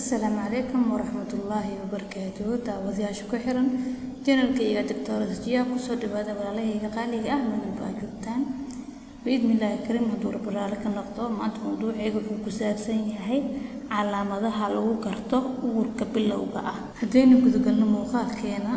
Asalaamu calaykum waraxmatullaahi wabarakaatuhu. Daawadayaasha ku xiran channelkayga Doctor Jiya, kusoo dhawaada walaalahayga qaaliga ah meel walba aad joogtaan. Biidnillaahi kariim, hadduu Rabbi raali ka noqdo, maanta mawduucayga wuxuu ku saabsan yahay calaamadaha lagu garto uurka bilowga ah. Haddaynu gudagalno muuqaalkeena,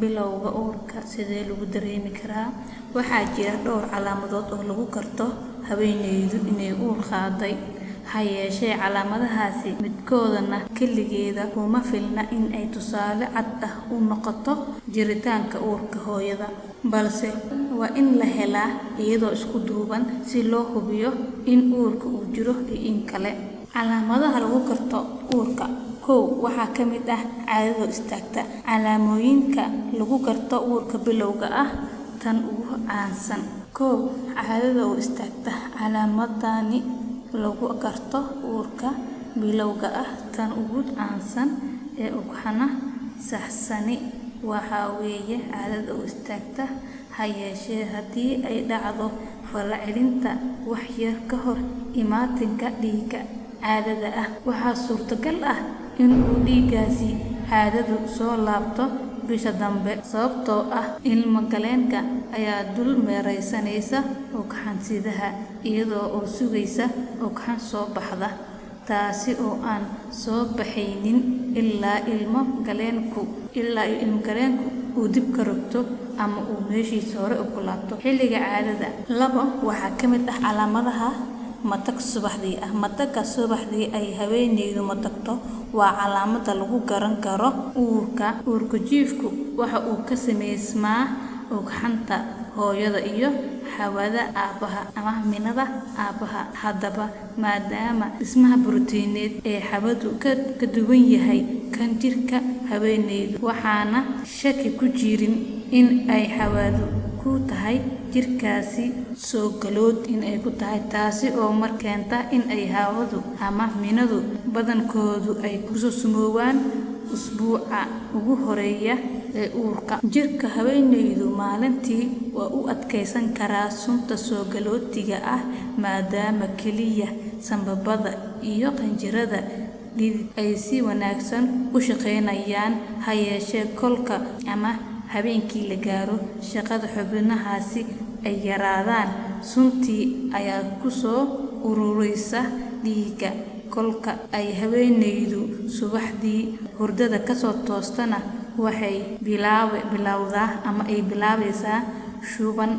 bilowga uurka sidee lagu dareemi karaa? Waxaa jira dhowr calaamadood oo lagu garto haweeneydu inay uur qaaday. Ha yeeshee, calaamadahaasi midkoodana keligeeda kuma filna in ay tusaale cad ah u noqoto jiritaanka uurka hooyada, balse waa in la helaa iyadoo isku duuban si loo hubiyo in uurka uu jiro iyo in kale. Calaamadaha lagu garto uurka: 1, waxaa ka mid ah caadada istaagta. Calaamooyinka lagu garto uurka bilowga ah tan ugu caansan: 1, caadada oo istaagta. Calaamadani lagu garto uurka bilowga ah tan ugu caansan ee ugxana saxsani waxaa weeye caadada oo istaagta. Ha yeeshee, haddii ay dhacdo falcelinta wax yar ka hor imaatinka dhiigga caadada ah, waxaa suurtagal ah in uu dhiiggaasi caadadu soo laabto bisha dambe, sababtoo ah ilmo galeenka ayaa dul meeraysanaysa ugxan-sidaha iyadoo oo sugaysa ugxan soo baxda, taasi oo aan soo baxaynin ilaa ilmo galeenku uu dib ka rogto ama uu meeshiisa hore ku laabto xilliga caadada. 2, waxaa ka mid ah calaamadaha matag subaxdii ah. Matagga subaxdii ay haweeneydu matagto waa calaamada lagu garan karo uurka. Uurka jiifku waxa uu ka sameysmaa ugxanta hooyada iyo xawada aabbaha ama minada aabbaha. Haddaba, maadaama dhismaha borotiineed ee xawadu ka duwan yahay kan jirka haweeneydu, waxaana shaki ku jirin in ay xawadu ku tahay jirkaasi soo galood in ay ku tahay, taasi oo mar keenta in ay hawadu ama minadu badankoodu ay kusoo sumoowaan usbuuca ugu horeeya ee uurka. Jirka haweeneydu maalintii waa u adkeysan karaa sunta soo galootiga ah, maadaama keliya, sambabada iyo qanjirada dhidid ay si wanaagsan u shaqeynayaan. Ha yeeshee, kolka ama habeenkii la gaaro, shaqada xubnahaasi ay yaraadaan, suntii ayaa kusoo ururaysa dhiigga. Kolka ay haweeneydu subaxdii hurdada kasoo toostana, waxay bilowdaa ama ay bilaabaysaa shuban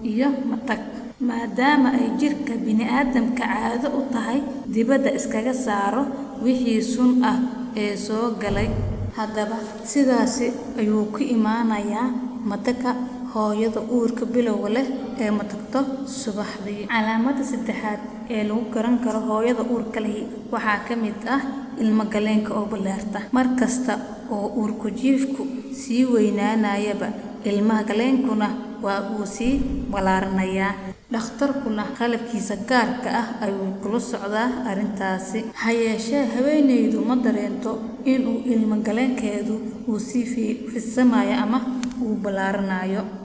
iyo matag, maadaama ay jirka bini'aadamka caado u tahay dibadda iskaga saaro wixii sun ah ee soo galay. Haddaba sidaasi ayuu ku imaanayaa matagga hooyada uurka bilowga leh ee matagto subaxdii. Calaamada saddexaad ee lagu garan karo hooyada uurka lehi waxaa ka mid ah ilmo galeenka oo ballaarta. Mar kasta oo uurku jiifku sii weynaanayaba, ilmaha galeenkuna waa uu sii ballaaranayaa, dhakhtarkuna qalabkiisa gaarka ah ayuu kula socdaa arrintaasi. Ha yeeshee, haweeneydu ma dareento inuu ilmo galeenkeedu uu sii fidsamayo ama uu ballaaranayo.